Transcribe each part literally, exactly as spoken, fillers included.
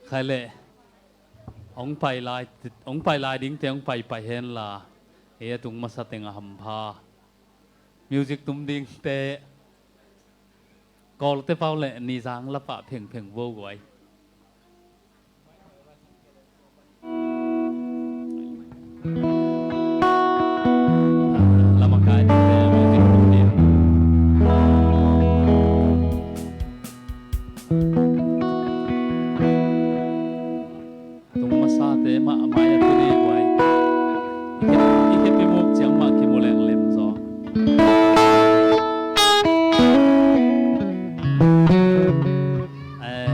Khai leh, hong pai lai, hong pai lai dingte hong paipai henla, ei a tung masa teng a hampha. Music tum dingte, Kawlte pau leh Nizang lapah phengpheng vo guai. Lamakai dingte music tum ding. Tung masate mah mai a tuni guai. I khe, i khe pimuk ciang mah kimu leng lem zaw. Eh,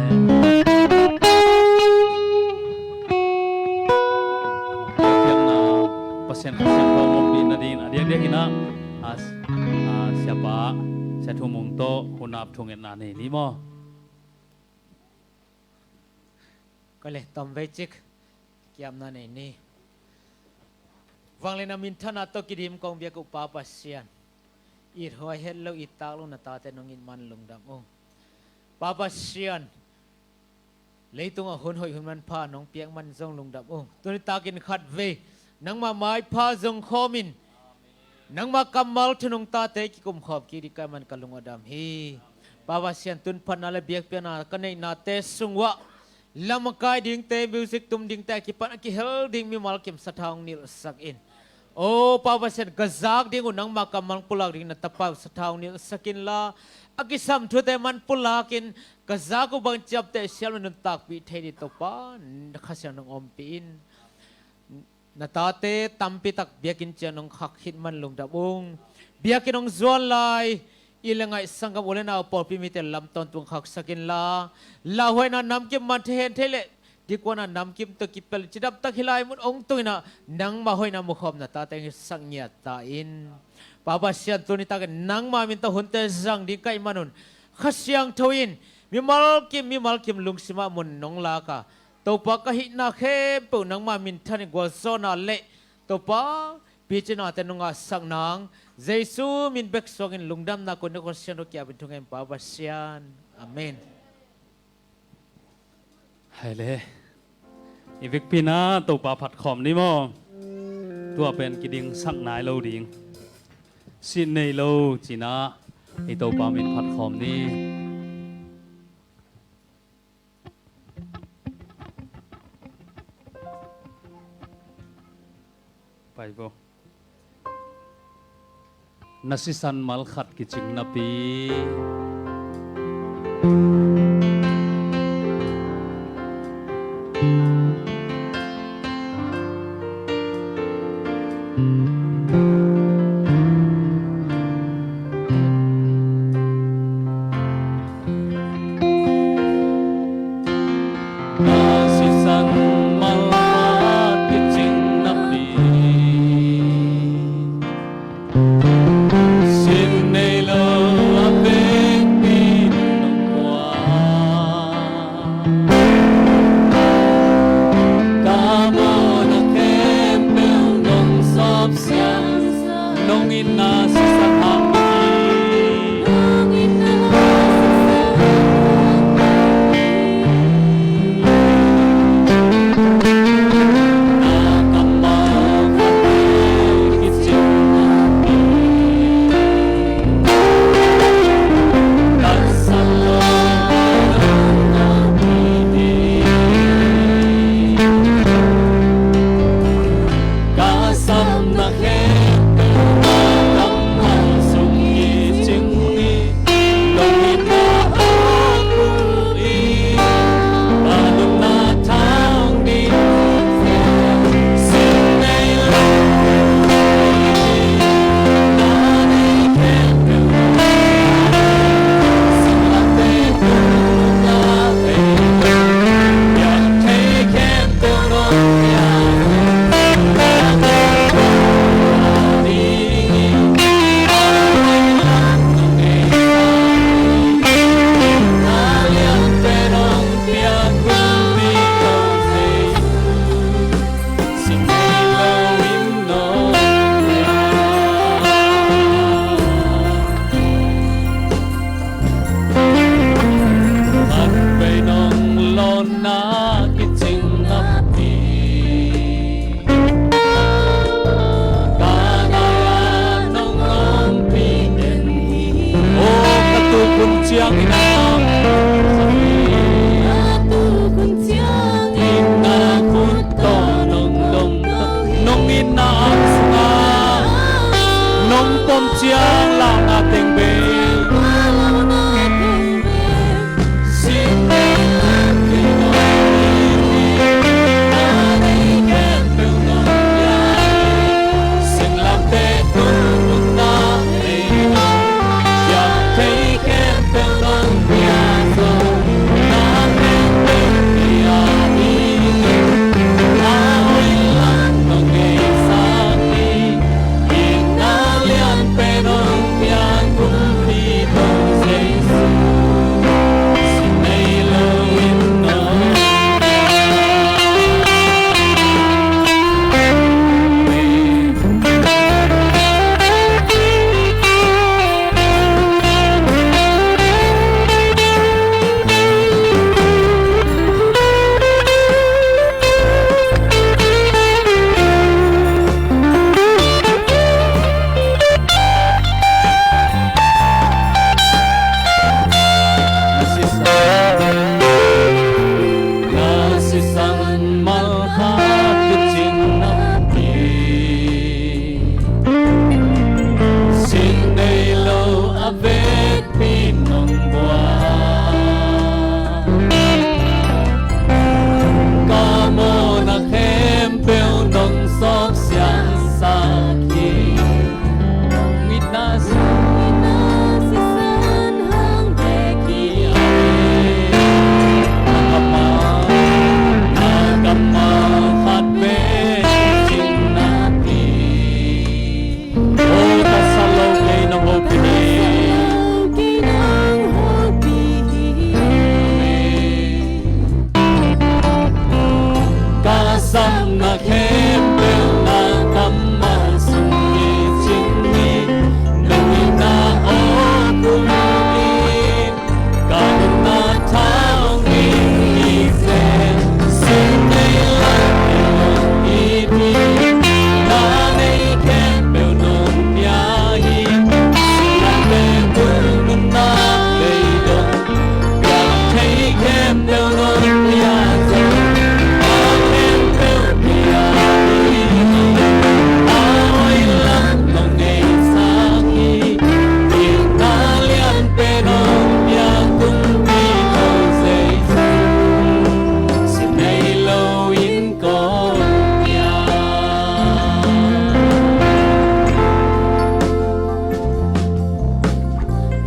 biakpiakna, Pasian Kha Siangtho ompih nading a diakdiak in ah, a, a, siapa, Sia Thu Mung tawh hunap thungetna nei ni maw? Koi le, tom vei cik kiamna nei ni. Vanglian a minthanna tawh kidim kong biak uh Pa Pasian, it huai het lo, it tak lo na tate nong it man lungdam ung. Pa Pasian, leitungah hun hoih hun manpha nong piak man zong lungdam ung. Tuni takin khat vei nangmah maipha zong khawmin nangmah kammal thu nong tate kikum khawm kik ding ka hih man ka lung a dam hi. Pa Pasian, tun phatna le biakpiakna ka neihnate sung uah lam a kai dingte, music tum dingte a kipan a kihel ding mimal kim sathau hong nilhsak in. O Pa Pasian, ka zak ding uh nangmah kammal pulak ding na tapa uh sathau hong nilhsak inla, a kisam thute man pulakin ka zak uh bang ciapteh sial nuntakpih thei ding Topa Kha Siangtho nong ompih in. Na tate tampi tak biakinn ciang nong khak khit man lungdam ung. Biakinn hong zuan lai i le ngaih sanggam u le nau pawlpi mite lam tawntung khaksak inla, lauhuaina namkim man thei hen thei leh dikuana namkim tawh kipel cidam tak hi lai mun hong tung in ah nangmah hoihna mukhawm na tate hong hisak ngiat ta in. Pa Pasian, tuni takin nangmah min tawh hunte zang ding ka hih manun Kha Siangtho in mimal kim mimal kim lungsimah mun nong lak a, Topa, ka hihna khempeuh nangmah minthan in gualzawhna le Topa picinate nong ngahsak nang Jesu min bek suangin lungdamna kong ne, kong siangtho kiapin thungen Pa Pasian. Amen. Hai le. I vekpi in ah Topa phat khawm ni maw? Tua pen kidingsak nai lo ding. Sin nei lo ci-in ah i Topa min phat khawm ni. Pai bo. Na sisan mal khat kicing napi.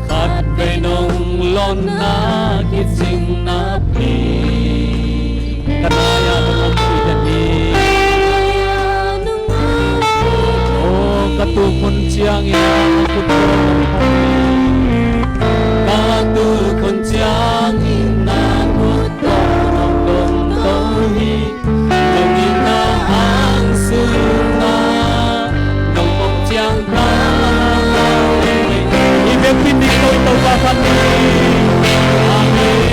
Khatvei nong lawnna kicingna pi ka nai-ah nong ompih den hi. Aw, ka tuk hun ciangin a kut tawh nong pom hi. Ka tuk hun ciangin a kut tawh nong pom to hi. Nong itna hang sungah nong pom ciang ka i biakinn ding ko i Topa khat ni. Amen.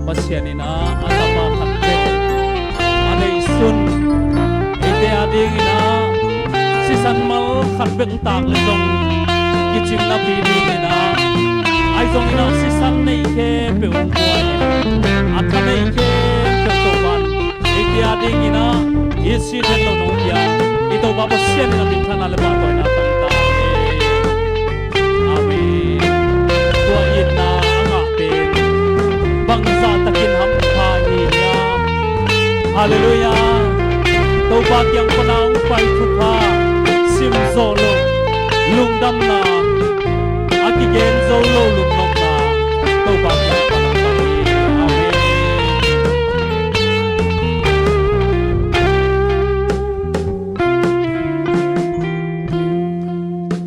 Pasian in a, a tapa khat bek a neihsun eite a dingin a, sisan mal khat bek tak le zong kicingna pi dingin a, ahi zongin a sisan neih khempeuh hong buai in, a tha neih khempeuh Topa'n eite a dingin a, i sin het lo nong pia i Topa Pasian in a minthanna le pahtawina tang ta hi. Amen. Tua itna a ngah pen bangzah takin hampha hi hiam? Halleluiah. Topa kiang pana hong pai thupha, sim zawh loh lungdamna, a kigen zo lo lungnopna Topa kiang pana pai hi. Amen.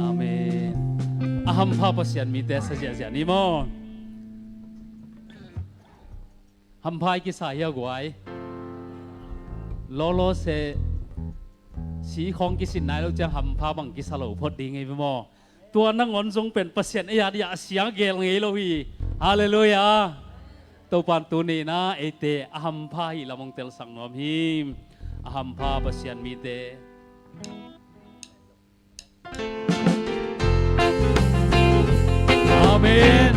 Amen. A hampha Pasian mite sa ziahziah ni maw? Hampha i kisa hi a guai. Lawlaw seh si khawng kisin nai lo ciang hampha bang kisa lo phot ding ei ve maw? Tua nangawn zong pen Pasian ei a dingah a siang gel ngei lo hi. Halleluiah. Topa'n tuni-in a eite a hampha hi lam hong telsak nuam hi. A hampha Pasian mite. Amen.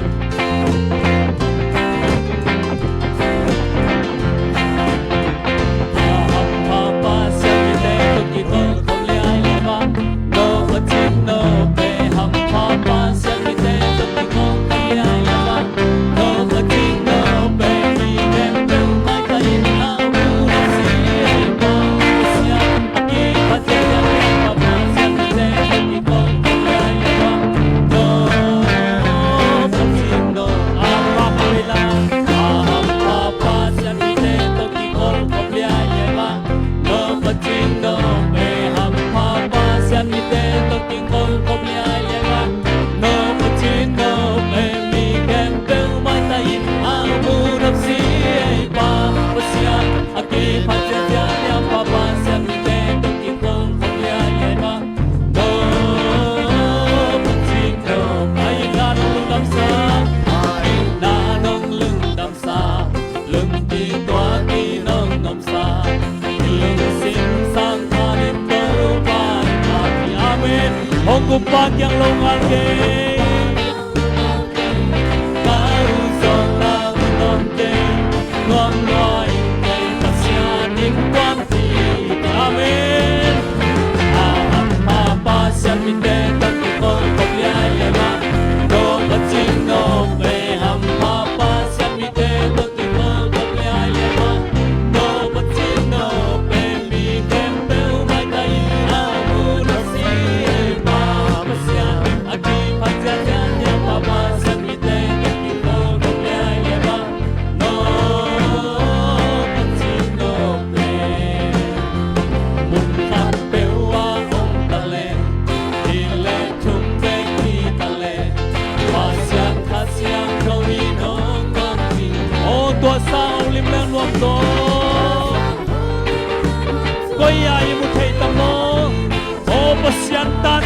Hong kumpa kiang lo ngal kei. Amen. A hampha Pasian mite tawh kikhopkhop liailiai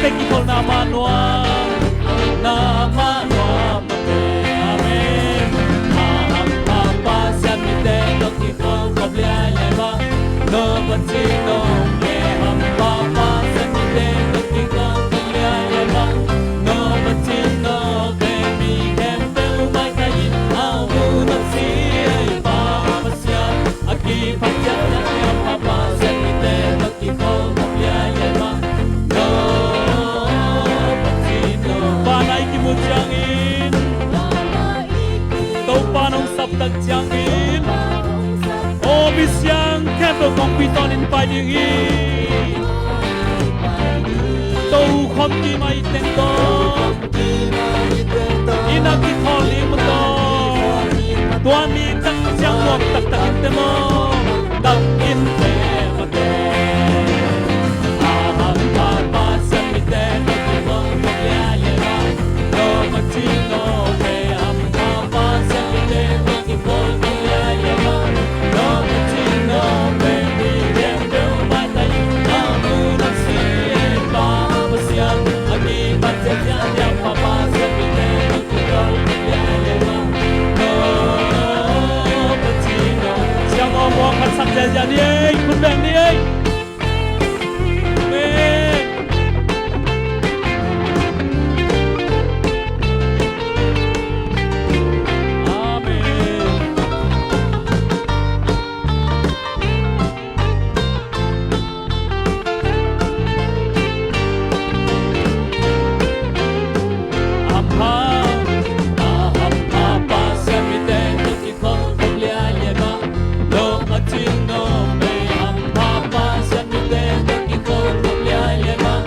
te kikholna mah nuam, na mah nuam mate. Amen. A hampha Pasian mite tawh kikhol khop liailiai mah. No Pasian no pe hampha Pasian mite tawh kikhol khop liailiai mah. No Pasian no pe mi khempeuh maitai in a mu no si ei Pa Pasian. A kiphat ciat ciat a hampha Pasian mite tawh kikhol khop liailiai mah. No Pasian no. Topa na i kimu ciangin, Topa nong saptak ciangin, aw mi siang khempeuh kongpi tawnin pai ding hi. Tokhom kima i teng tawh inn ah kikhawl ding mah tawh, tua ni tak ciang nuam taktak in te maw, tak in te mate. A hampha Pasian mite tawh kikhol khop liailiai mah. No Pasian no pe hampha Pasian mite tawh kikhol khop liailiai mah. No Pasian no pe mi khempeuh maitai in a mu no si ei Pa Pasian. A kiphat ciat ciat a hampha Pasian mite tawh kikhol khop liailiai mah. No Pasian no. Siang aw, muang khat sak ziahziah ni ei, khut beng ni ei. Amen. Amen. Hampha, a hampha Pasian mite tawh kikhol khop liailiai mah. No Pasian no pe hampha Pasian mite tawh kikhol khop liailiai mah.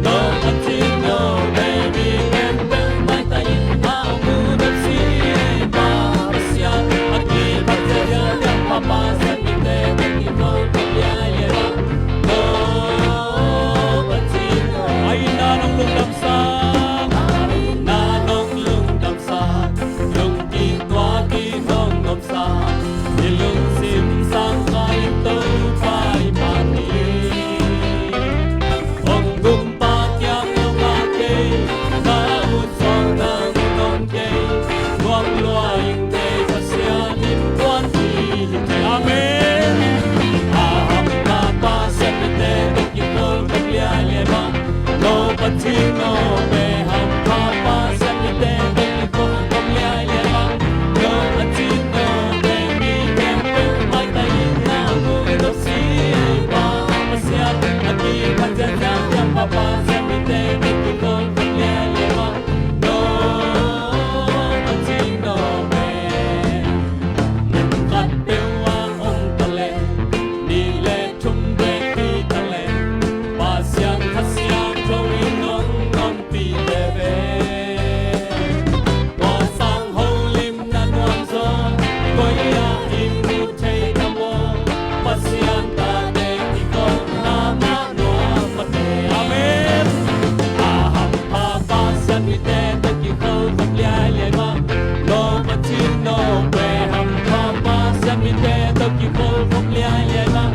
No Pasian no pe mi khempeuh maitai in a mu no si ei Pa Pasian. A kiphat ciat ciat a hampha Pasian mite tawh kikhol khop liailiai mah. No Pasian no. A inn ah nong lungdam sak, a inn ah nong lungdam sak, lungkim tuak in hong omsak, i lungsim sang kha in Topa i phat hi. Hong gumpa kiang lo ngah kei, na ut suang nang ut om kei, nuam lua ing kei Pasian in kuan hi hi kei. Amen. A hampha Pasian mite tawh kikhol khop liailiai mah. No Pasian no pe hampha Pasian mite tawh kikhol khop liailiai mah. No Pasian no pe mi khempeuh maitai in a mu no si ei Pa Pasian. A kiphat ciat ciat a hampha Pasian mite tawh kikhol khop liailiai mah. No Pasian no pe mun khat peuh ah om ta leh, nih leh thum bek hi ta leh, Pasian Kha Siangtho in hong ompih veve. Tua sang holimna nuam zaw koi ah i mu thei ta maw? Pasian tate kikholhna mah nuam mate. Amen. A hampha Pasian mite tawh kikhol khop liailiai mah. No Pasian no pe hampha Pasian mite tawh kikhol khop liailiai mah.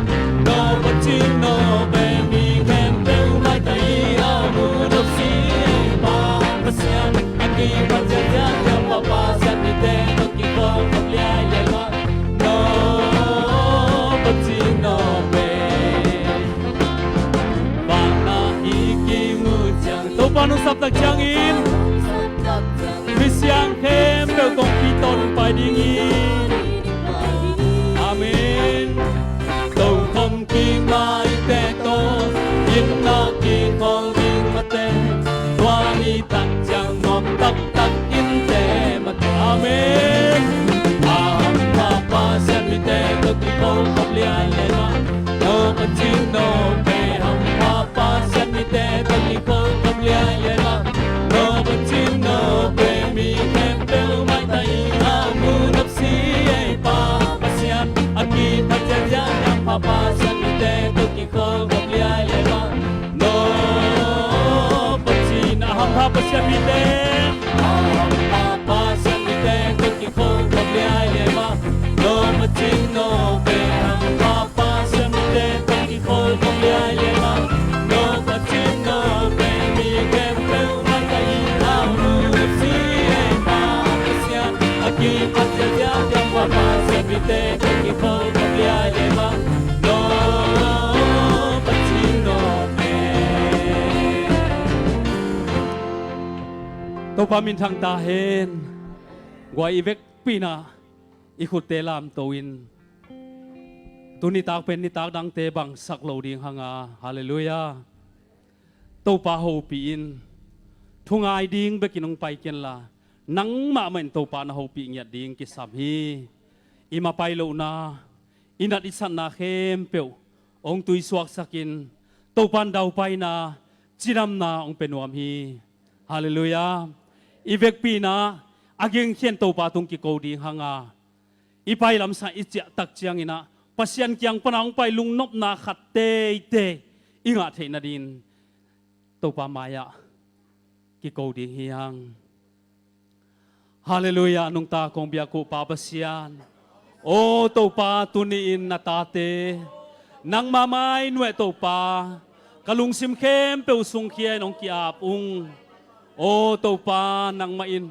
No Pasian no pe mi khempeuh maitai in a mu no si ei Pa Pasian. A kiphat ciat ciat a hampha Pasian mite tawh kikhol khop liailiai mah. No Pasian no pe. Vana i kimu ciang, Topa nong saptak ciangin, mi siang khempeuh kongpi tawnin pai ding hi. Amen. Tokhom kima i te tawh inn ah kikhawl ding mate. Tua ni tak ciang nuam taktak in te mate. Amen. A hampha Pasian mite tawh kikhol khop liailiai mah. No Pasian no pe hampha Pasian mite tawh kikhol khop liailiai mah. No Pasian no pe mi khempeuh maitai in a mu no si ei Pa Pasian. A kiphat ciat ciat a hampha Pasian mite tawh kikhol khop liailiai mah. No Pasian, a hampha Pasian mite, a hampha Pasian mite tawh kikhol khop liailiai mah. No Pasian no pe hampha Pasian mite tawh kikhol khop liailiai mah. No Pasian no pe mi Topa minthang ta hen. Guai, i vekpi-in ah i khutte lamto in, tu nitak pen nitak dangte bangsak lo ding hang a, halleluiah. Topa hopih in, thungai ding bekin hong pai kenla, nangmah mah in Topa na hopih ngiat ding kisam hi. I mapai lohna, i nat i satna khempeuh hong tuisuaksakin, Topa in daupaina, cidamna hong pia nuam hi. Halleluiah. I vekpi-in ah a gengkhian Topa tung kiko ding hang a, i pai lamsang i ciah tak ciangin ah Pasian kiang pana hong pai lungnopna khat teitei i ngah theih nadingin Topa mai-ah kiko ding hi hang. Halleluiah. Nungta kong biak uh Pa Pasian, aw Topa, tuni-in na tate nangma mai nuai-ah Topa, ka lungsim khempeuh sungkhia-in hong ki-ap ung. Aw Topa, nangmah in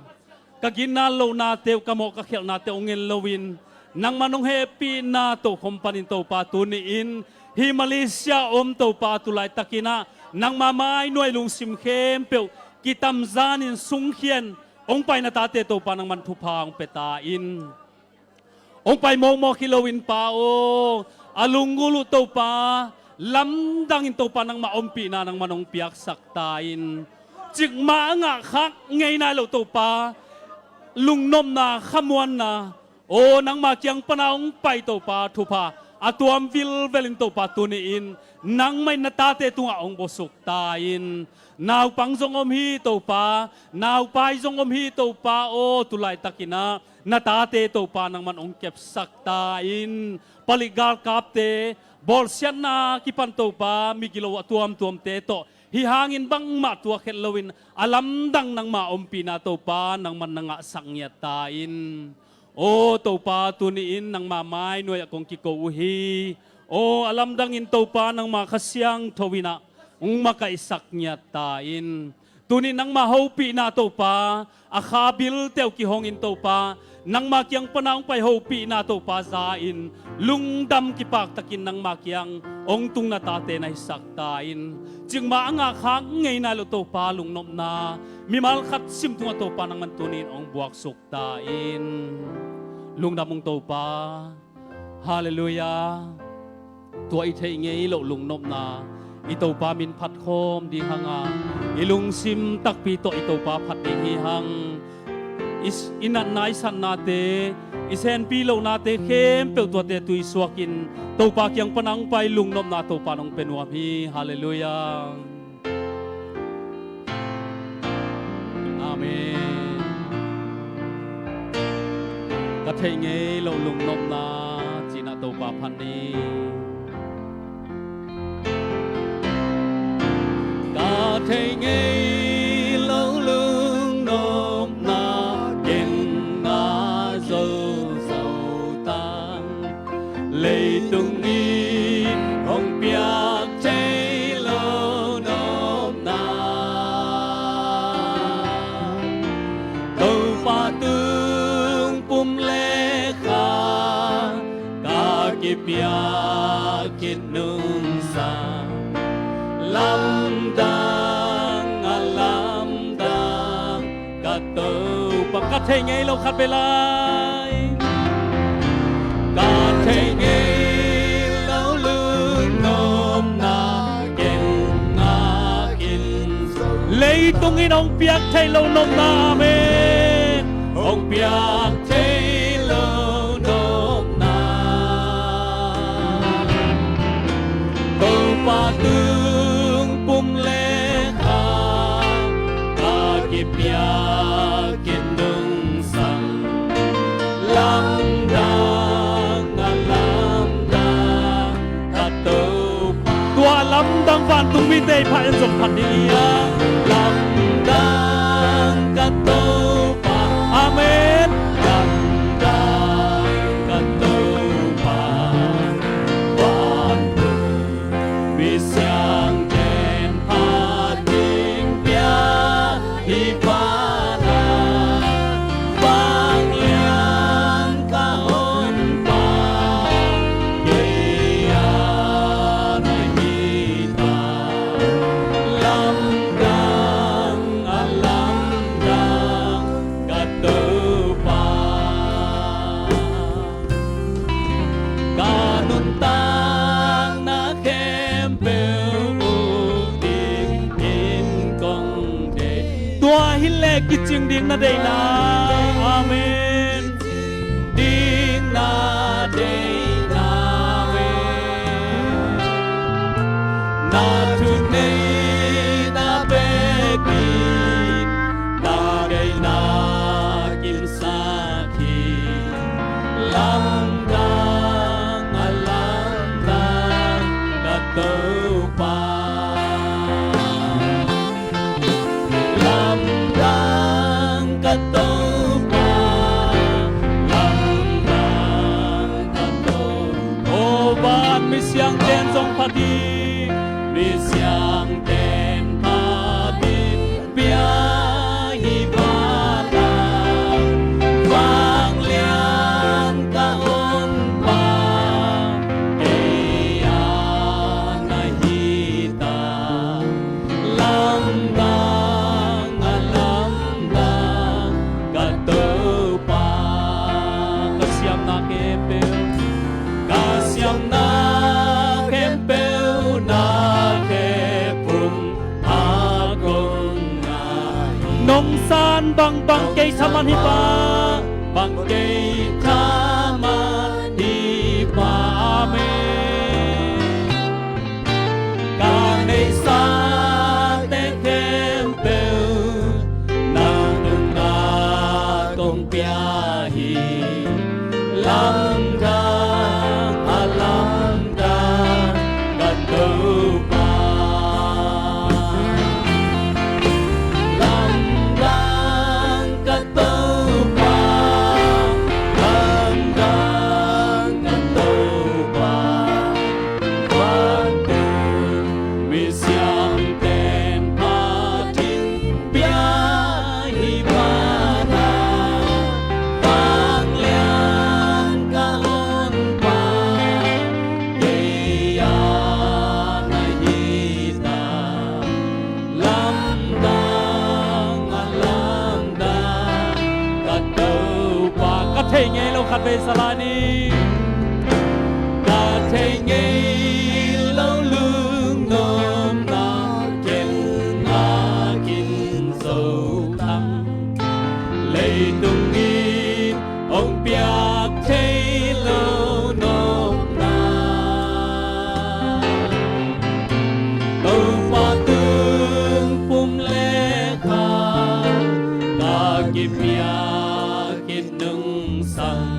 ka ginna lohnate uh, ka mawh ka khialhnate uh hong en loin, nangmah nong hehpihna tokhom panin Topa, tuni-in hih Malaysia om Topa, tu laitakin ah nangma mai nuai lungsim khempeuh kitamzanin sungkhia-in hong pai na tate Topa, nangman thupha hong pia ta in. Hong pai mawkmawk hi loin Pa aw, a lunggulh uh Topa, lamdangin Topa nangmah ompihna nangman hong piaksak ta in. Cikmah a ngahkhak ngei nai loh Topa, lungnopna, khamuanna, aw nangma kiang pana hong pai Topa, thupha a tuam vilvelin Topa, tuni-in nangmah in na tate tungah hong bawsuk ta in. Naupang zong om hi Topa, naupai zong om hi Topa aw, tu laitakin ah na tate Topa, nangman hong kepsak ta in. Palik galkapte, bawlsiatna kipan Topa, migilo a tuamtuamte tawh hih hangin bangmah tuak het loin, a lamdang nangma ompihna Topa, nangman na ngahsak ngiat ta in. Aw Topa, tuni-in nangma mai nuai-ah kong kiko uh hi. Aw a lamdangin Topa, nangma Kha Siangtho in ah hong makaihsak ngiat ta in. Tuni nangma hopihna Topa, a kha bilte uh kihongin Topa, nangma kiang pana hong pai hopihna Topa za-in, lungdam kipaktakin nangma kiang hong tung na tate na hisak ta in. Cikmah a ngahkhak ngei nai loh Topa, lungnopna, mimal khat sim tungah Topa, nangman tuni-in hong buaksuk ta in. Lungdam ung Topa. Halleluiah. Tua i theih ngei loh lungnopna i Topa min phatkhawm ding hang a, i lungsim takpi tawh i Topa phat ding hi hang. I, i natna i satnate, i senpi lohnate khempeuh tuate tuisuakin Topa kiang pana hong pai lungnopna Topa in hong pia nuam hi. Halleluiah. Amen. Ka theih ngei loh lungnopna ci-in ah Topa phat ni. Ka theih ngei loh lungnopna ken ngah zozo ta. Leitung in hong piak thei lo nopna, Topa tung pum le kha ka kipiak khit nungsa, lamdang a lamdang ka Topa. Ka theih ngei lo khat vei lai. Ka theih ngei lo lungnopna ken ngah khin zo. Leitung in hong piak thei lo nopna, amen. Hong piak thei lo nopna, Topa tung pum le kha ka kipiak khit nungsang, lamdang a lamdang ka Topa. Tua lamdang vantung mite i pha en zong phat ding hi a. Lamdang ka Topa. Amen. Lamdang ka Topa. Vantung mi siangthote in phat ding pia hi pha na, vanglian ka Honpa kei a na hi ta. Lamdang a Cing ding na deihna. Amen. Ding na deihna. Amen. Na thuneihna bekin na deihna kimsak hi. Lamdang a lamdang ka Topa. Lamdang ka Topa, lamdang ka Topa. O van misiangten zong phat hi, misiangten phat hi, pia hi vanah, vanglian ka Honpa, kei a na hi ta. Lamdang a lamdang ka Topa. Ka siamna khempeuh, ka siamna khempeuh na khephung a kong ngai. Nong san bangbang kei thaman hi pa, bang kei thaman hi pa. Amen. Ka neihsate khempeuh nang nungah kong pia hi. Lamdang a lamdang ka Topa. Lamdang ka Topa, lamdang ka Topa. Vantung misiangten phatin pia hi vanah, vanglian ka Honpa, kei a na hi ta. Lamdang a lamdang ka Topa. Ka thei ngei lo khat vei sa lai ni. Ka thei ngei lo lungnuamna ken a kin zo thang. Leitung in hong piak thei lo nopna, Topa tung pum le kha ka kipiak in nungsang.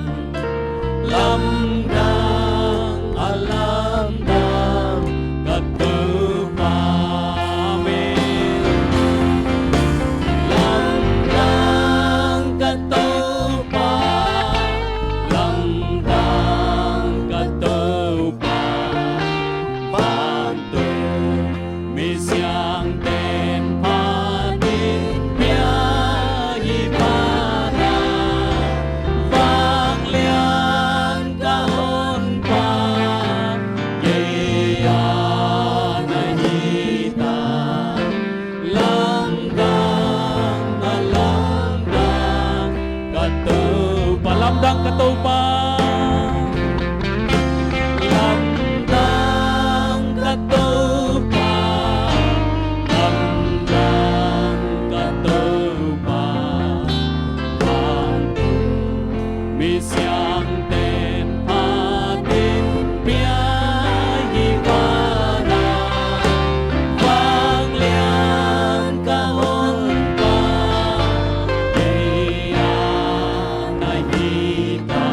Lamdang a lamdang ka Topa. Amen. Lamdang ka Topa, lamdang ka Topa. Vantung misiangten phatin pia hi vanah, vanglian ka Honpa, kei a na hi ta. Lamdang a lamdang ka Topa. Lamdang ka Topa. Lamdang ka Topa. Lamdang ka Topa. Vantung misiangten phatin pia hi vanah, vanglian ka Honpa, kei a na hi ta.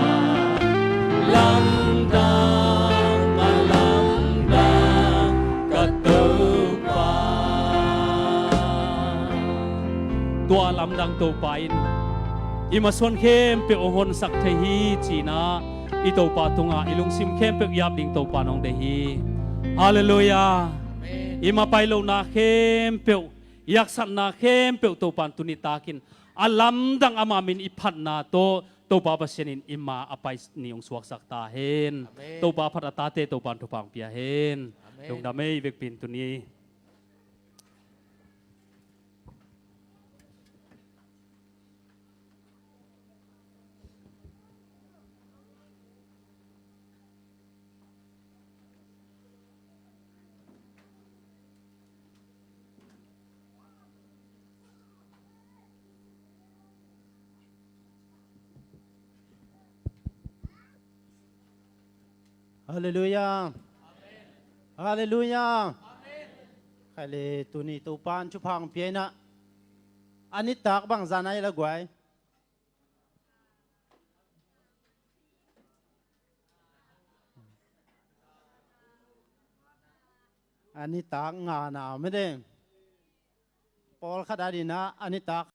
Lamdang a lamdang ka Topa. Tua lamdang Topa in i masuan khempeuh hong honsak thei hi, ci-in ah i Topa tungah i lungsim khempeuh i ap ding Topa in hong deih hi. Halleluiah. Amen. I mapai lohna khempeuh, i haksatna khempeuh Topa in tuni takin a lamdang ama min i phatna tawh Topa Pasian in i ma a pai ni hong suaksak ta hen. Amen. Topa phat a tate Topa in thupha hong pia hen. Amen. Lungdam ei, i vekpi in tuni Halleluiah. Halleluiah. Khaile tuni Topan thupha hong pia inah a nitak bangzah na hi la guai. A nitak nga na om hi ding. Pawlkhat a dinah a nitak